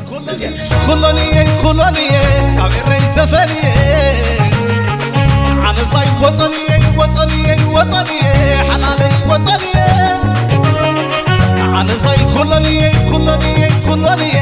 ኩሎን እየ ኩሎን እየ ካብ ኤረይ ተፈልየ ኣነሳይ ወፀን እየ ወፀን እየ ወፀን እየ ሓላለይ ወፀን እየ ኣነሳይ ኩሎን እየ ኩሎን እየ ኩሎን እየ